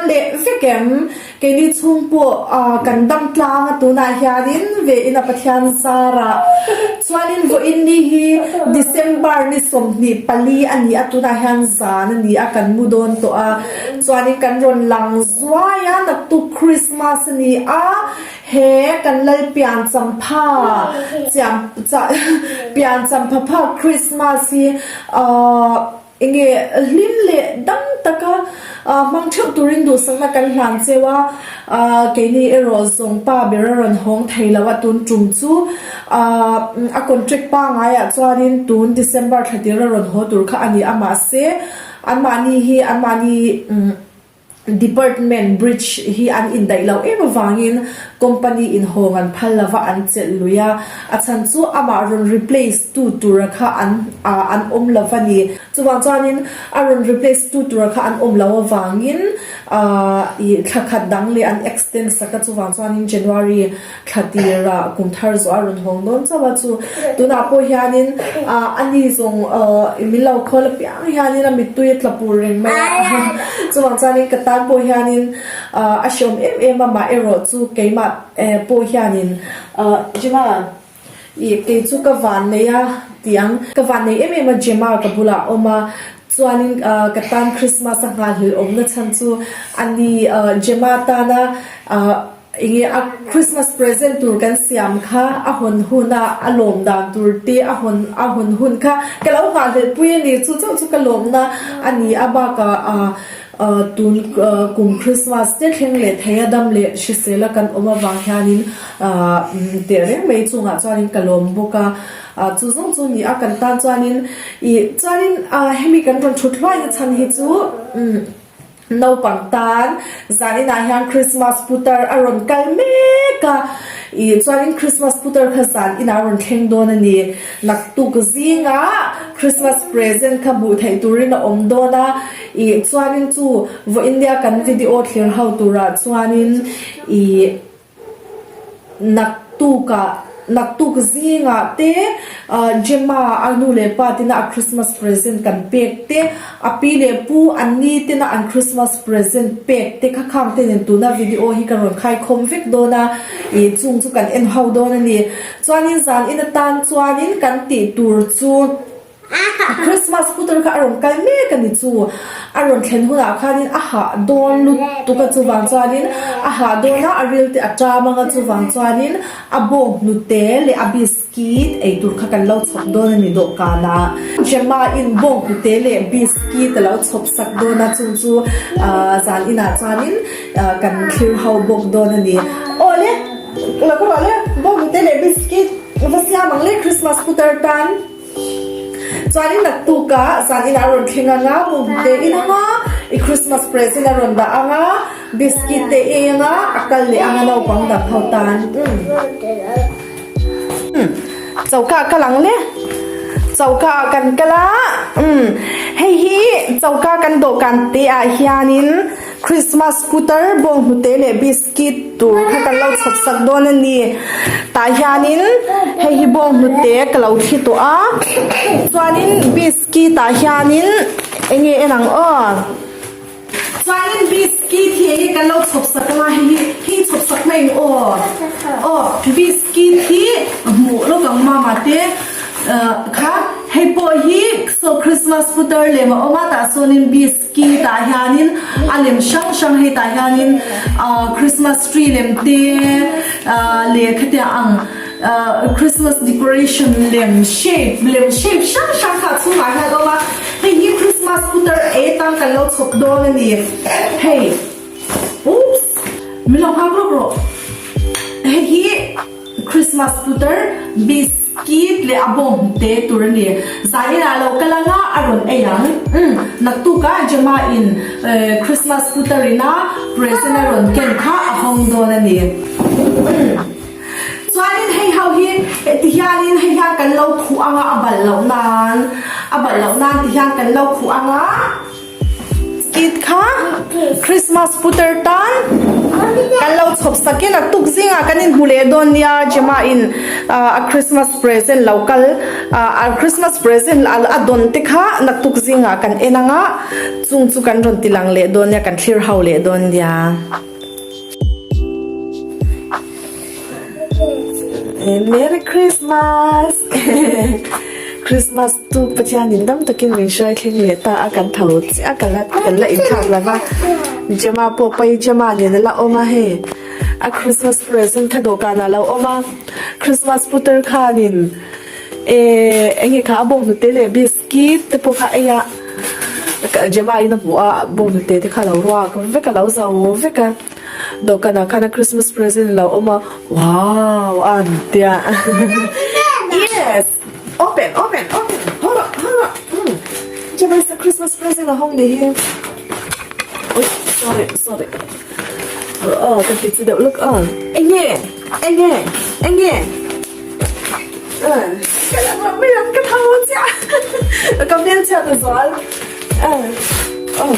dam leh vek em? Keini chhung pawh kan dam tlang a tunah hianin ve in a Pathian zarah chuanin vawiin ni hi December ni 24 a ni a tunah hian zan a ni a kan mu dawn tawh a chuanin kan rawn lang zuai a naktuk Christmas a ni a he kan lal pian champha chiam pian champha phak Christmas hi ahh. Enge hlim leh dam taka hmang theuh turin duhsakna kan hlan cheu a, keini erawh zawng pa ber a rawn hawng thei lo a tun tum chu a contract pangaiah chuanin tun December thla tir a rawn haw tur kha a ni a mahse anmahni hi anmahni Department bridge hi an indaih loh em avangin company in hawng an phal lova an chelh lui a, a chhan chu amah rawn replace tu tura kha an an awm lo a ni. Chuvang chuanin a rawn replace tu tura kha an awm loh avangin ih thla khat dang leh an extend sak a, chuvang chuanin January Thla tirah kum thar zawh a rawn hawng dawn chauh a chu tunah pawh hianin ah ani zawng ah min lo khawl apiang hianin a mittui a tla pur reng mai a chuvang chuanin ka tan pawh hianin ah a hreawm em em a mah erawh chu keimah eh pawh hianin ah Gemma ih kei chu ka van nei a tih ang ka van nei em em a Gemma ka bulah a awm a chuanin ah ka tan Christmas a nghahhlelh awmna chhan chu ani ah Gemma tana ah. Enge a Christmas present tur kan siam kha a hawn hun a, a lawm dan tur te a hawn a hawn hun kha ka lo nghahhlelh pui a ni. Chu chauh chu ka lawmna a ni a bakah ah ah tun kum Christmas te thleng leh thei a dam leh hrisel a kan awm avang hianin ah teh reng mai chungah chuanin ka lawm bawk a. Ah chu zawng chu ni a kan tan chuanin ih chuanin ah hemi kan rawn thut hluai na chhan hi chu umm. Naupang tan zaninah hian Christmas putar a rawn kal mek a, ih chuanin Christmas putar kha zaninah a rawn thleng dawn a ni. Naktuk zingah Christmas present kha hmuh theih turin a awm dawn a, ih chuanin chu vawiin nia kan video thlir ho turah chuanin ih. Naktukah, naktuk zingah te Gemma a nu leh pa tena a Christmas present kan pek te, a pi leh pu an ni tena an Christmas present pek te kha khang te nen tuna video hi ka rawn khaikhawm vek dawn a, ih chung chu kan en ho dawn a ni. Chuanin zan in atan chuanin kan tih tur chu. Christmas putar kha a rawn kal mek a ni chu. A rawn thlen hunah khanin a hah dawn lutuk a chuvang chuanin a hah dawn a, a ril te a ṭam ang a chuvang chuanin a bawng hnute leh a biscuit ei tur kha kan lo chhawp dawn a ni dawhkanah. Gemma in bawng hnute leh biscuit a lo chhawp sak dawn a chung chu ahh zan inah chuanin kan thlir ho bawk dawn a ni. Awle lo ka ruah le bawng hnute leh biscuit va siam ang le Christmas putar tan. Chuanin naktukah zan inah a rawn thleng anga, bawnghnute in anga, i Christmas present a rawn dah anga, biscuit te ei anga, a kal leh anga naupang dang ho tan. Umm. Choka ah kal ang le. Choka ah kan kal a. Umm. Hei hi choka kan dawhkan te ah hianin Christmas putar bawnghnute leh biscuit tur kha kan lo chhawp sak dawn a ni. Tah hianin hei hi bawnghnute ka lo thli tawh a, chuanin biscuit ah hianin eng nge en ang aw. Chuanin biscuit hi eng nge kan lo chhawp sak anga hei hi hi chhawp sak mai ang aw. Aw biscuit hi hmuh lawk ang mama te kha hei pawh hi saw Christmas putar lem a awm a tah sawnin bis. Ki tah hianin a lem hrang hrang hei tah hianin ahh Christmas tree lem te ahh leh khatiang ang ahh Christmas decoration lem shape lem shape hrang hrang kha a chhungah hian a awm a hei hi Christmas putar ei atan kan lo chhawp dawn a ni hei oops min lo nghak rawk rawh hei hi Christmas putar bis. Kit leh a bawng hnute tur a ni. Zaninah lo kal anga a rawn ei ang. Umm, naktukah Gemma in Christmas putar ina present a rawn ken kha a hawng dawn a ni. Umm, chuanin hei ho hi ti hianin hei hian kan lo khuh anga a balh loh nan, a balh loh nan ti hian kan lo khuh anga. Kit. kha Christmas putar tan kan lo chhawp sak in a tuk zingah kan inhmu leh dawn nia Gemma in a Christmas present lo kal a Christmas present a dawn te kha naktuk zingah kan en anga chung chu kan rawn ti lang leh dawn nia kan thlir ho leh dawn nia. Merry Christmas! Christmas chu Pathianin dam takin min hruai thleng leh ta a, kan tho chiah a, ka la kan la inthlak lo va, Gemma pawh pai Gemma nen a la awm a hei, a Christmas present kha dawhkanah a lo awm a, Christmas putar khanin eh eng nge kha a bawnghnute leh biscuit te pawh kha ei a, Gemma in a hmuh a, bawnghnute te kha a lo ruak vek a lo zo vek a. Dawhkanah khan a Christmas present a lo awm a, wow a an tia Yes! Open open open haw rawh haw rawh umm Jemisa Christmas present a hawng ni hi Ui sorry sorry aw ka ti chi deuh lawk a Enge enge enge umm ka la rawh mai ang ka tho chiah ka hmelchhiat a zual aw.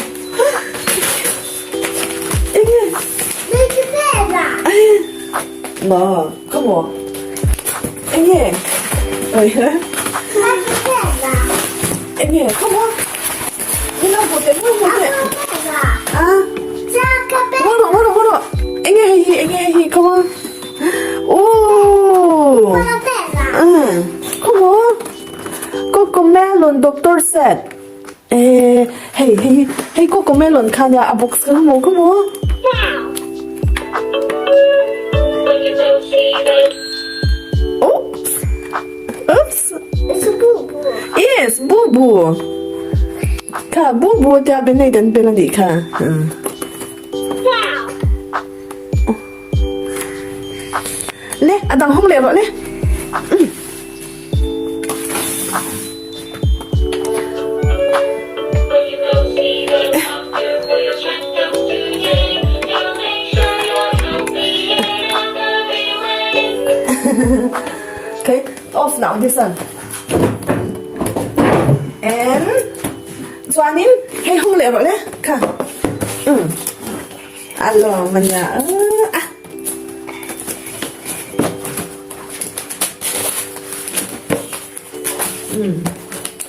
Maw come on enge enge come on min lo hmu teh min lo hmu teh a ngaw rawh ngaw rawh ngaw rawh enge hei hi enge hei hi come on ooh come on cocomelon doctor set. Ehh hei hei hi hei cocomelon kha nia a box kha maw kha maw. Oops oops yes bubu kha bubu tia ben hei kan bel anih kha. Le a dang hawng leh rawh le. Okay, off now this one. And chuanin hei hung leh rawh le kha. Um. A lawm a nia a.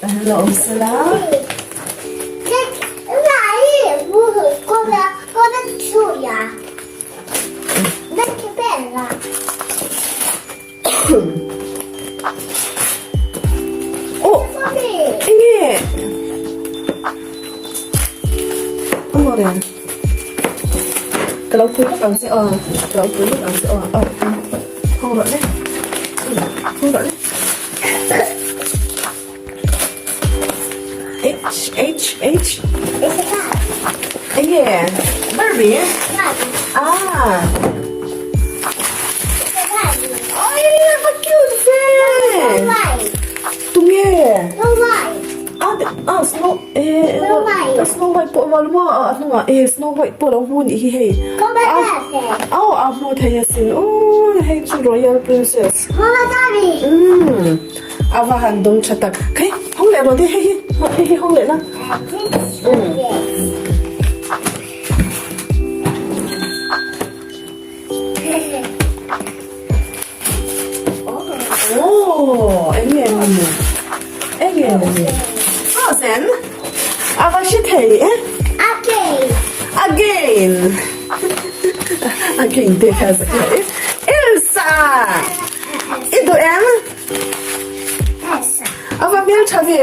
A lawm sela. Aw enge amaw reng ka lo pui vak ang che aw ka lo pui vak ang che aw aw haw rawh le haw rawh le H H H enge Barbie ah oi va cute ve tunge ah snow eh snow white pawh a maw a hnungah eh snow white pawh a lo hmu anih hi hei aw a hmu thei asin aw hei chu royal princess umm. A va han dawng tha tak. Khaih, hawng leh rawh te hei hi, hei hi hawng leh la. Oh, eng nge ni? Eng nge ni? Frozen? A va hre thei e? Again. Again. Again te kha Elsa! I duh em? A va hmel tha ve.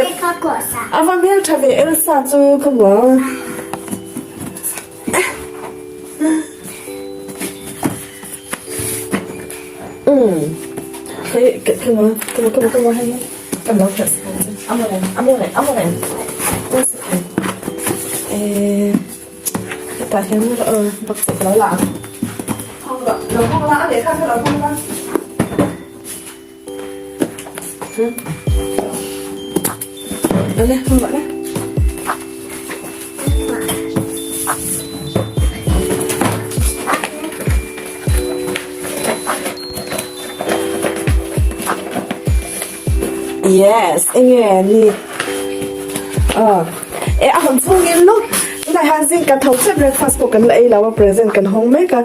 A va hmel tha ve Elsa chu ka hmu. Umm. Hei ka hmu ka hmu ka hmu ka hmu hei ka lo khelh sak ang che. A maw reng a maw reng a maw reng. Eh hetah hian box ah ka lo la ang. Hawng rawh lo hawng la a lehkha kha lo hawng la. Yes, enge ni. Ờ, e a hon chhung in look. Tunah hian zing kan tho chiah breakfast pawh kan la ei lo a present kan hawng mek a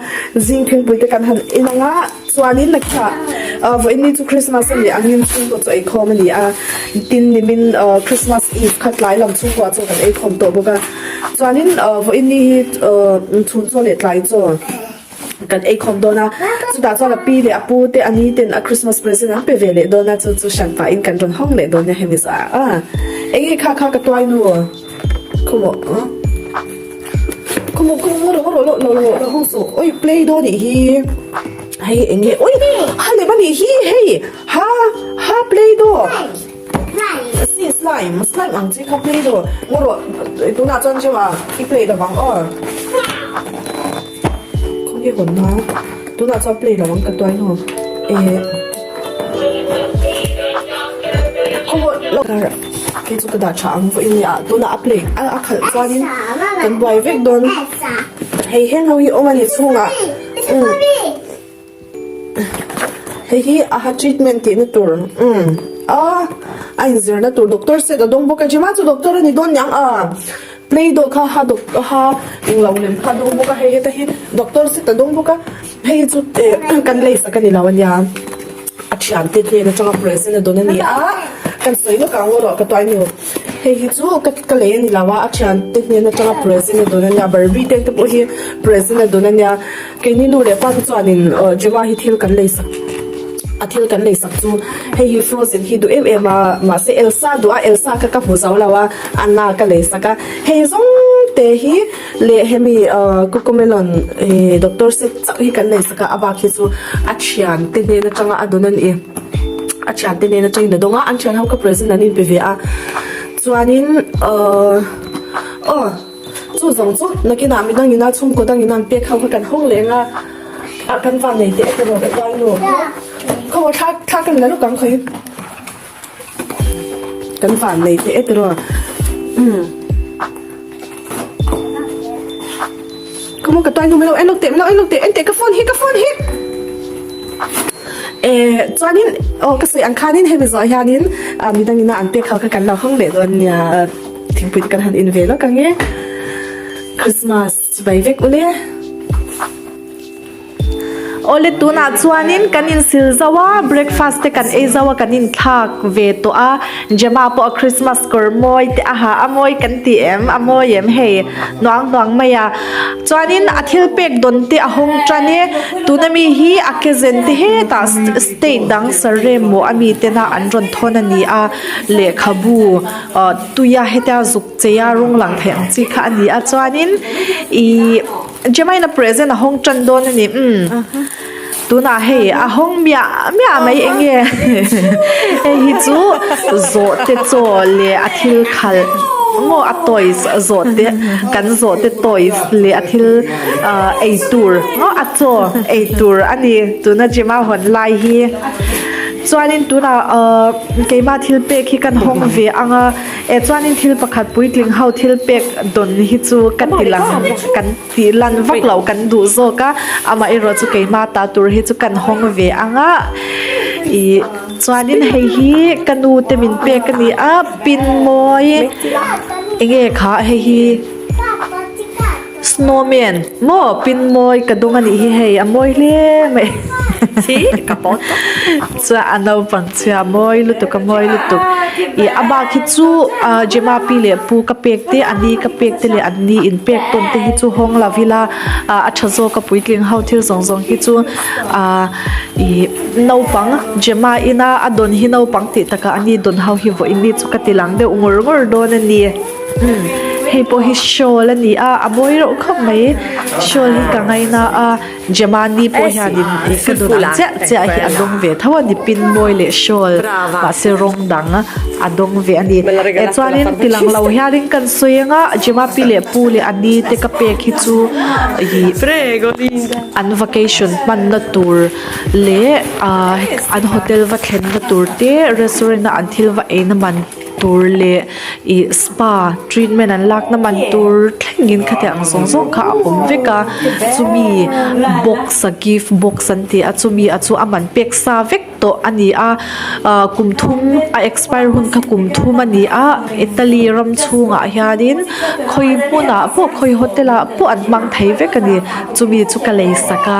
zing thingpui te kan han in ang a chuanin nakhiah vawiin ni chu Christmas a nih angin chhungkaw chu eikhawm a ni a tin nimin Christmas eve kha tlai lam chhungkua chu kan eikhawm tawh bawk a chuanin vawiin ni hi chhun chaw leh tlai chaw. Kan ei khawm dawn a, chutah chuan a pi leh a pu te a ni ten a Christmas present an pe ve leh dawn a, chu chu hran pahin kan rawn hawng leh dawn nia hemi zah a, eng nge kha kha ka tuai nu khawmaw khawmaw khawmaw ngaw rawh ngaw rawh lo lo lo hawng suh oi play dawn nih hi hei eng nge oi ha lem a nih hi hei ha ha play daw si slime slime ang chi kha play daw ngaw rawh tunah chuan cheu a i play lovang aw. Khawnge hawn na tunah chuan play lo ang ka tuai hnu eh khaw lo kei chu ka dah tha ang vawiin nia tunah a play a a khalh chuanin kan buai vek dawn hei heng ho hi awm a ni chhungah umm hei hi a ha treatment tih na tur umm a a inzir na tur doctor set a dawng bawk a Gemma chu doctor a ni dawn niang a. Play doh kha ha dawk ha englo lem kha a dawng bawk a hei heta hi doctor set a dawng bawk a hei chu eh kan lei sak a ni lo a nia a thiante hnen atanga present a dawn a ni a kan sawi lawk ang erawh ka tuai nu hei hi chu ka ka lei a ni lo a a thiante hnen atanga present a dawn a nia barbie te te pawh hi present a dawn a nia keini nu leh pa te chuanin aw Gemma hi thil kan lei sak a thil kan lei sak chu hei hi frozen hi duh em em a mahse Elsa duh a Elsa kha ka hmu zo lo a. Anna ka lei sak a, hei zawng te hi leh hemi cocomelon ih doctor set chauh hi kan lei sak a, a bak hi chu a thian te hnen atanga a dawn a ni, a thian te hnen atangin a dawng a, an thian ho kha present an inpe ve a, chuanin ahh aw chu zawng chu nakinah midang ina chhungkaw dang ina an pek ho kha kan hawng leng a, ah kan van nei teh erawh ka tuai nu, khaw thla thla ka la lawk ang khawi. Kan van nei teh e tiraw umm Come on ka tuai nu milo en lawk teh milo en lawk teh en teh ka phone hi ka phone hi eh chuanin aw ka sawi ang khanin hemi zawh hianin ah midangina an pek ho kha kan lo hawng leh dawn nia thingpui te kan han in ve lawk ang e Christmas chibai vek ule. Awle tunah chuanin kan insil zauh a, breakfast te kan ei zauh a, kan inthlak ve tawh a, Gemma pawh a Christmas kawr mawi te a ha a, mawi kan ti em, a mawi em hei hnuang hnuang mai a, chuanin a thil pek dawn te a hawng tan e, tuna mi hi a ke zen te hetah state dang sarem maw ami tena an rawn thawn a ni a, lehkhabu ah tuia hetia zuk cheia rawng lang thei ang chi kha a ni a, chuanin ih. Gemma-in a present a hawng tan dawn a ni umm tunah hei a hawng miah miah mai eng nge hei hi chu zawhte chaw leh a thil khalh maw a toys zawhte kan zawhte toys leh a thil ah ei tur maw a chaw ei tur a ni tuna Gemma hawn lai hi chuanin tunah ah keimah thil pek hi kan hawng ve ang a. E chuanin thil pakhat puitling ho thil pek dawn hi chu ka ti lang kan tih lan vak loh kan duh zawk a, amaherawh chu keimah ta tur hi chu kan hawng ve ang a, ih chuanin hei hi ka nu te min pek a ni a pin mawi eng nge kha hei hi. Snowman maw pin mawi ka dawng a nih hi hei a mawi hle mai chuan a naupang chhia a mawi lutuk a mawi lutuk ih a bak hi chu ah Gemma pi leh pu ka pek te a ni ka pek te leh an ni in pek tawn te hi chu hawng lo ila ah a tha zawk a puitling ho thil zawng zawng hi chu ah ih naupang Gemma ina a dawn hi naupang tih takah a ni dawn ho hi vawiin ni chu ka ti lang deuh ngur ngur dawn a ni. Umm hei pawh hi shawl a ni a a mawi reuh khawp mai shawl hi ka ngaina a Gemma-ni pawh hianin ih ka dawn ang chiah chiah hi a dawng ve tho a ni pin mawi leh shawl mahse rawng dang a dawng ve a ni eh chuanin ti lang lo hianin kan sawi ang a Gemma pi leh pu leh a ni te ka pek hi chu ih an vacation hmanna tur leh ah an hotel va thlenna tur te restaurant a an thil va eina man tur leh ih spa treatment an lakna man tur thlengin khatiang ang zawng zawng kha a awm vek a chumi box a gift box an ti a chumi a chu a man pek sa vek. tawh a ni a ah kum thum a expire hun kha kum thum a ni a Italy ram chhungah hianin khawi hmunah pawh khawi hotel ah pawh an hmang thei vek a ni chumi chu ka lei sak a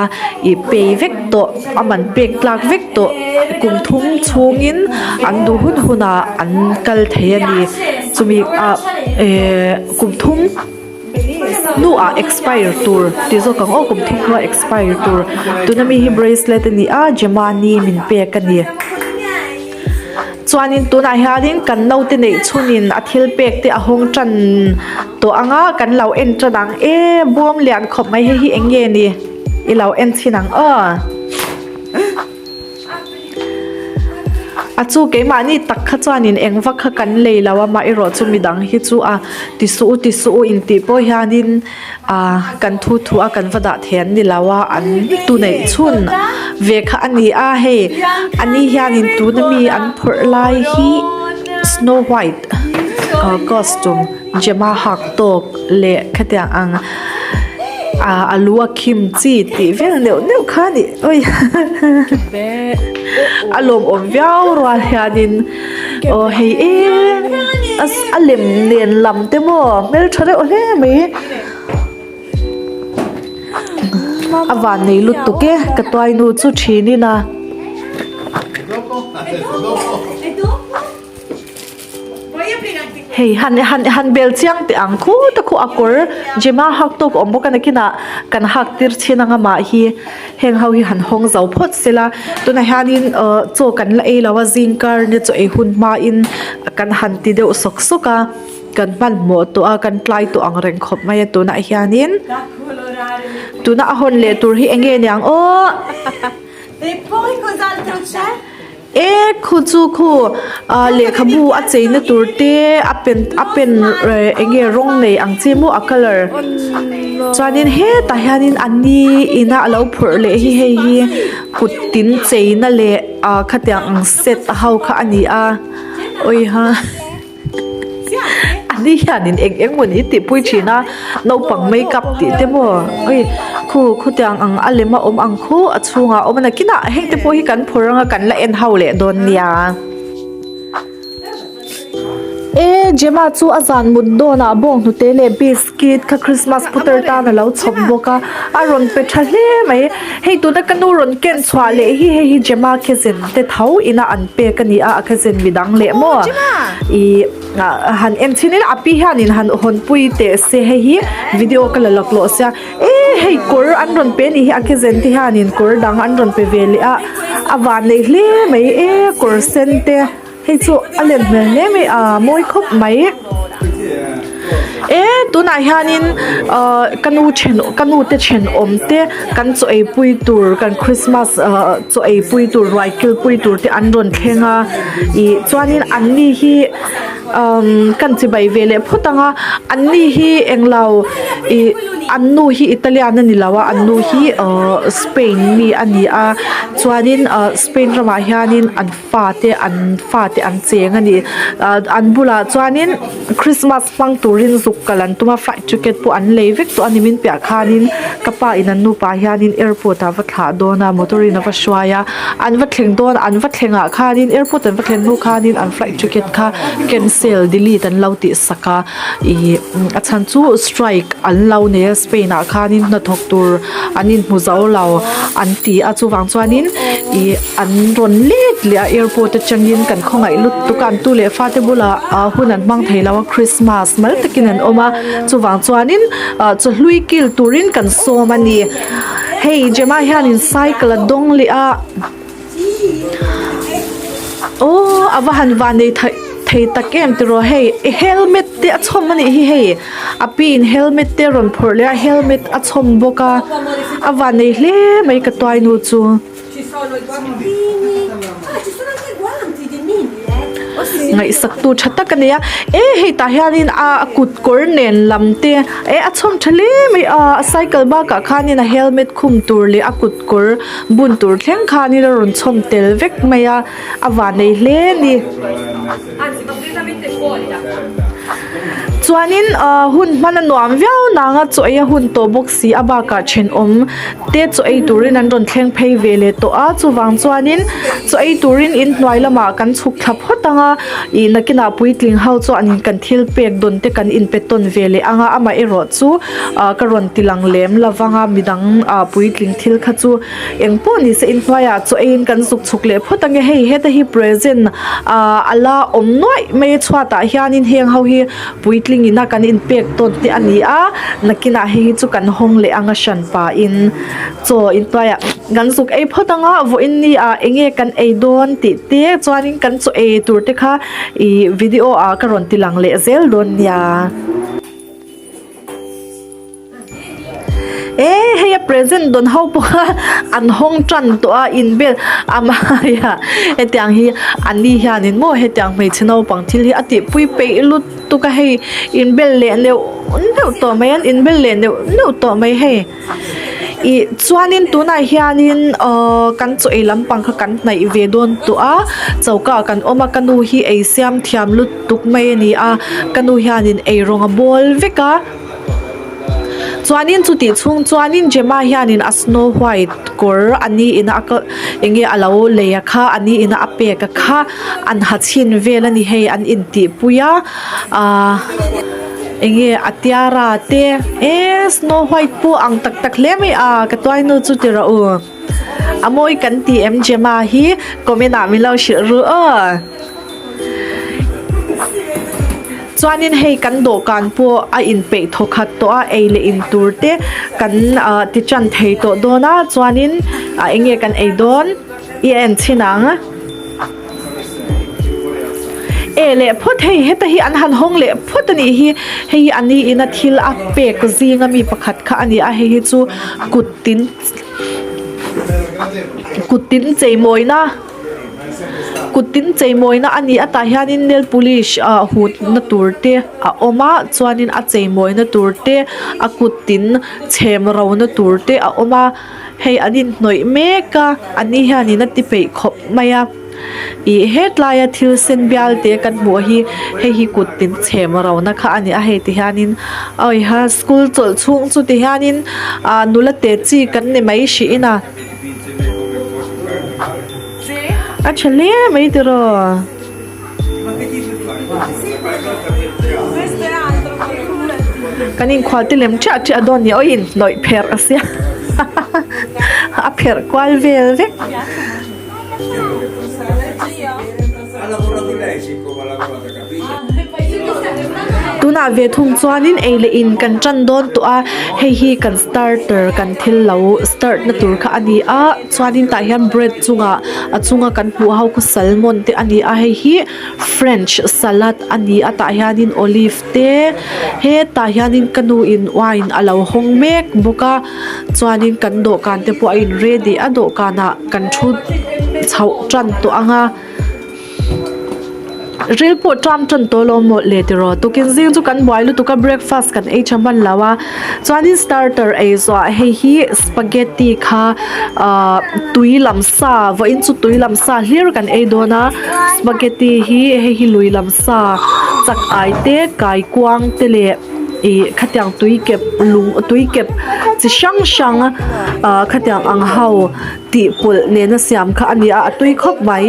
ih pay vek tawh a man pek tlak vek tawh kum thum chhungin an duh hun hunah an kal thei a ni chumi ah ehh kum thum. Hnuah expire tur ti zawk ang aw kum thum hnuah expire tur tuna mi hi bracelet a ni a Gemani min pek a ni chuanin tunah hianin kan naute neih chhunin a thil pek te a hawng tan tawh ang a kan lo en tan ang e bawm lian khawp mai hei hi eng nge ni i lo en chhin ang aw. A chu keimahni tak kha chuanin eng vak kha kan lei lo a amaherawh chu midang hi chu a ti suh u ti suh u intih pawh hianin ah kan thu thu a kan va dah thei an ni lo a an tu neih chhun ve kha a ni a hei a ni hianin tuna mi an phawrh lai hi snow white costume Gemma hak tawk leh khatiang ang ah a lu a khim chi tih vel neuh neuh kha a ni ui a lawmawm viau rual hianin aw hei eng a lem nen lam te maw hmeltha reuh hle mai a van nei lutuk e ka tuai nu chu thin in a. Hei han han han bel chiang teh ang khut a khu a kawr Gemma hak tawk a awm bawk a nakinah kan hak tir chin anga mah hi heng ho hi han hawng zo phawt sela tunah hianin ahh chaw kan la ei lo a zingkar nia chaw ei hun hmain kan han ti deuh sawk sawk a kan hmanhmawh tawh a kan tlai tawh ang reng khawp mai a tunah hianin tuna a hawn leh tur hi eng nge niang aw. E khu chu khu ah lehkhabu a cheina tur te a pen a pen eh eng nge rawng nei ang chi maw a colour chuanin hetah hianin a ni ina a lo phawrh leh hi hei hi kut tin cheina leh ah khatiang ang set a ho kha a ni a awiha. A ni hianin eng eng maw ni tihpui thin a naupang makeup tih te maw oi khu khutiang ang a lem a awm ang khu a chhungah a awm a nakinah heng te pawh hi kan phawrh anga kan la en ho leh dawn nia. E Gemma chu a zan mut dawnah bawnghnute leh biscuit kha Christmas putar tan a lo chhawp bawk a a rawn pe tha hle mai hei tuna ka nu rawn ken chhuah leh hi hei hi Gemma cousin te tho ina an pek a ni a a cousin midang leh maw ih han en chhin ila a pi hianin han hawnpui teh se hei hi video ka la laklawh sia e hei kawr an rawn pe a nih hi a cousin te hianin kawr dang an rawn pe ve leh a a van nei hle mai e kawr sen te. Hei chu a len hmel hle mai a mawi khawp mai e tunah hianin ahh ka nu then ka nu te thenawm te kan chaw ei pui tur kan christmas ahh chaw ei pui tur ruai kil pui tur te an rawn thleng a ih chuanin an ni hi umm kan chibai ve leh phawt ang a an ni hi englo ih an nu hi italian a ni lo a an nu hi ahh spain mi a ni a chuanin ahh spain ramah hianin an. Fate an fate an cheng a ni ah an bulah chuanin christmas hmang turin zuk kal an tum a flight ticket pawh an lei vek tawh a ni min piah khanin ka pa in an nupa hianin airport ah a va thlah dawn a motor in a va hruai a an va thleng dawn an va thleng ah khanin airport an va thlen hnu khanin an flight ticket kha cancel delete an lo tih sak a ih a chhan chu strike an lo nei a spain ah khanin hnathawk tur an inhmu zo lo an ti a chuvang chuanin ih an rawn let leh a airport atangin kan khawngaih lutuk a an tu leh fate bulah ah hun an hmang thei lo a christmas mal takin an awm a chuvang chuanin ah chawhlui kil turin kan sawm a ni hei Gemma hianin cycle a dawng leh a. Aww a va han van nei thei thei tak em tiraw hei helmet te a chhawm a nih hi hei a pi in helmet te a rawn phawrh leh a helmet a chhawm bawk a a van nei hle mai ka tuai nu chu. Ngaihsak tu tha tak a nei a e hei tah hianin a kut kawr nen lam te eh a chhawm tha hle mai a a cycle bakah khanin a helmet khum tur leh a kut kawr bun tur thleng khanin a rawn chhawm tel vek mai a a van nei hle a ni. Chuanin ahh hun hman a nuam viau nang a chaw ei a hun tawh bawk si a bakah thenawm te chaw ei turin an rawn thleng phei ve leh tawh a chuvang chuanin chaw ei turin inhnuai lamah kan chhuk thla phawt ang a ih nakinah puitling ho chuanin kan thil pek dawn te kan inpe tawn ve leh ang a amaherawh chu ah ka rawn ti lang lem lo vang a midang ah puitling thil kha chu eng pawh ni se inhnuaiah chaw eiin kan zuk chhuk leh phawt ang e hei heta hi present ah a la awm nuaih mai a chhuatah hianin heng ho hi puitling ina kan inpek tawn te a ni a nakinah hei hi chu kan hawng leh ang a hran pahin chaw inhnuaiah kan zuk ei phawt ang a vawiin ni ah eng nge kan ei dawn tih te chuanin kan chaw ei tur te kha ih video ah ka rawn ti lang leh zel dawn nia. E hei a present dawn ho pawh kha an hawng tan tawh a inbel a hmaiah hetiang hi an ni hianin maw hetiang hmeichhe naupang thil hi a tihpui peih lutuk a hei inbel leh neuh neuh tawh mai an inbel leh neuh neuh tawh mai hei ih chuanin tunah hianin ahh kan chaw ei lampang kha kan hnaih ve dawn tawh a choka ah kan awm a ka nu hi ei siam thiam lutuk mai a ni a ka nu hianin eirawng a bawl vek a. Chuanin chutih chhung chuanin Gemma hianin a snow white kawr a ni ina a kal eng nge a lo lei a kha a ni ina a pek a kha an ha chhin vel a ni hei an intihpui a ahh eng nge a tiara te eee snow white pawh ang tak tak hle mai a ka tuainu chu ti rawh u a mawi kan ti em Gemma hi comment ah min lo hrilh ru aw. Chuanin hei kan dawhkan pawh a inpeih thaw khat tawh a ei leh in tur te kan ah ti tan thei tawh dawn a chuanin ah eng nge kan ei dawn i en chhin ang e leh phawt hei heta hi an han hawng leh phawt a nih hi hei hi a ni ina thil a pek zinga mi pakhat kha a ni a hei hi chu kut tin kut tin chei mawina. Kut tin chei mawina a ni a tah hianin nail polish ah hut na tur te a awm a chuanin a chei mawina tur te a kut tin chhem ro na tur te a awm a hei an inhnawih mek a a ni hianin a ti peih khawp mai a ih hetlai a thil sen bial te kan hmuh hi hei hi kut tin chhem ro na kha a ni a hei ti hianin awiha school chawlh chhung chu ti hianin ah nula te chi kan ni mai hrih in a. A tha hle mai tiraw. Kan inkhual te lem chiah chiah dawn ni aw inhnawih pherh a sia a pherh kual vel vek. Tunah ve thung chuanin ei leh in kan tan dawn tawh a hei hi kan starter kan thil lo start na tur kha a ni a chuanin tah hian bread chungah a chunga kan hmuh ho khu salmon te a ni a hei hi french salad a ni a tah hianin olive te hetah hianin ka nu in wine a lo hawng mek bawk a chuanin kan dawhkan te pawh a in ready a dawhkanah kan thu chhoh tan tawh ang a. Ril pawh ṭam ṭan tawh lo mawlh le tiraw tukin zing chu kan buai lutuk a breakfast kan ei ṭha hman lo a chuanin starter ei zawh ah hei hi spaghetti kha ahh tui lam sa vawiin chu tui lam sa hlir kan ei dawn a spaghetti hi hei hi lui lam sa chak ai te kaikuang te leh ih khatiang tui kep lung tui kep chi hrang hrang ahh khatiang ang ho. Tih pawlh nena siam kha a ni a a tui khawp mai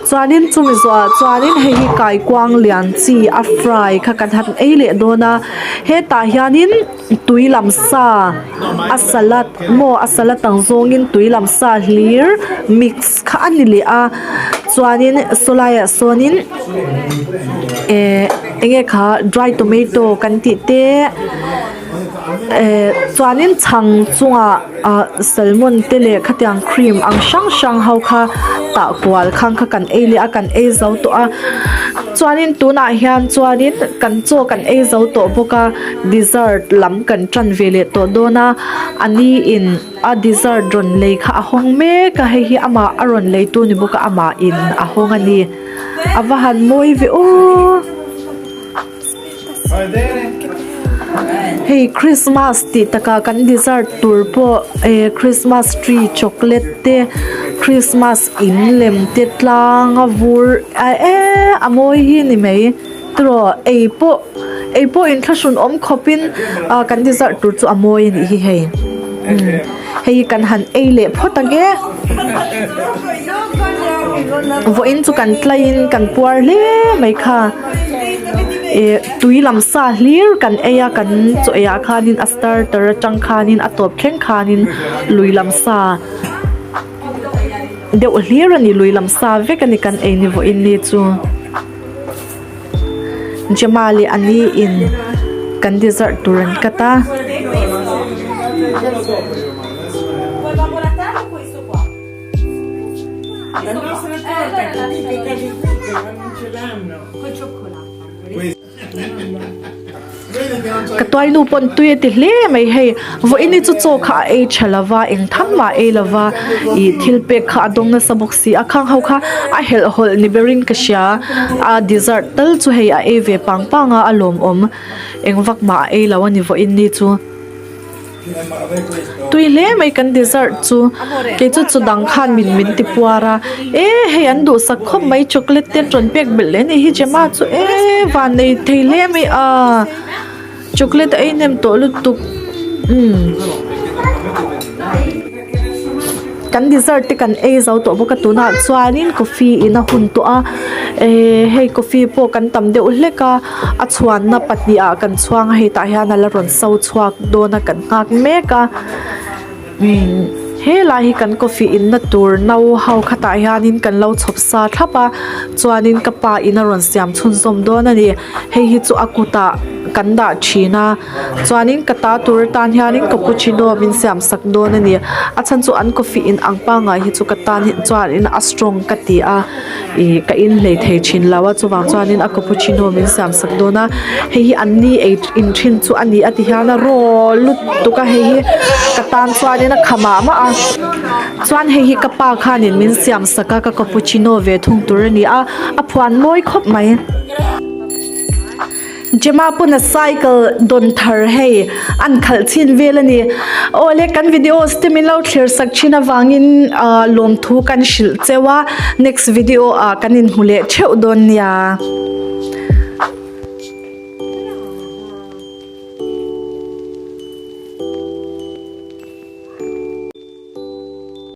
chuanin chumi zawhah chuanin hei hi kaikuang lian chi a fry kha kan han ei leh dawn a hetah hianin tui lam sa a salad maw a salad ang zawngin tui lam sa hlir mix kha a ni leh a chuanin sawlai ah sawnin eh eng nge kha dry tomato kan tih te eh chuanin chhang chungah. ah salmon te leh khatiang cream ang hrang hrang ho kha tah kual khang kha kan ei leh a kan ei zo tawh a chuanin tunah hian chuanin kan chaw kan ei zo tawh bawk a dessert lam kan tan ve leh tawh dawn a a ni in a dessert rawn lei kha a hawng mek a hei hi amah a rawn lei tu ni bawk a amah in a hawng a ni a va han mawi ve aw. Hei Christmas tih takah kan dessert tur pawh eh Christmas tree chocolate te Christmas in lem te tlang a vur eh a mawi hi ni mai. tiraw ei pawh ei pawh inthlahrun awm khawpin ah kan dessert tur chu a mawi a nih hi hei hei hi kan han ei leh phawt ang e vawiin chu kan tlaiin kan puar hle mai kha ih tui lam sa hlir kan ei a kan chaw ei ah khanin a starter atang khanin a tawp thleng khanin lui lam sa. Deuh hlir a ni, lui lam sa vek a ni kan ei ni vawiin ni chu. Gemma leh a ni in kan dessert tur an cut a. Ka tuainu pawn tui a ti hle mai hei vawiin hi chu chaw kha a ei tha lova eng tham mah a ei lova ih thil pek kha a dawng nasa bawk si a khang ho kha a helh hawlh ni berin ka hria a dessert tal chu hei a ei ve pang pang a a lawmawm eng vak mah a ei lo a ni vawiin ni chu. Tui hle mai kan dessert chu kei chu chu dang khan min min ti puar a e hei an duhsak khawp mai chocolate te an rawn pek belh leh a nih hi Gemma chu e van nei thei hle mai a chocolate a ei hnem tawh lutuk umm. Kan dessert te kan ei zo tawh bawk a tunah chuanin coffee in a hun tawh a ehh hei coffee pawh kan tam deuh hlek a a chhuanna pahnih ah kan chhuang a hei tah hian a la rawn so chhuak dawn a kan nghak mek a umm helai hi kan coffee in na tur no ho khatah hianin kan lo chhawp sa thlap a chuanin ka pa in a rawn siam chhunzawm dawn a ni hei hi chu a kutah kan dah thin a. Chuanin ka ta tur atan hianin cappuccino min siam sak dawn a ni. A chhan chu an coffee in ang pangngai hi chu ka tan hi chuanin a strong ka ti a ih ka in hlei thei thin lo a chuvang chuanin a cappuccino min siam sak dawn a hei hi an ni ei in thin chu a ni a ti hian a raw lutuk a hei hi ka tan chuanin a kha mah mah a chuan hei hi ka pa khanin min siam sak a ka cappuccino ve thung tur a ni a a phuan mawi khawp mai. Gemma pawn a cycle dawn thar hei an khalh chhin vel a ni. Awle kan videos te min lo thlir sak thin avangin ah lawmthu kan hrilh cheu a next video ah kan inhmu leh theuh dawn nia.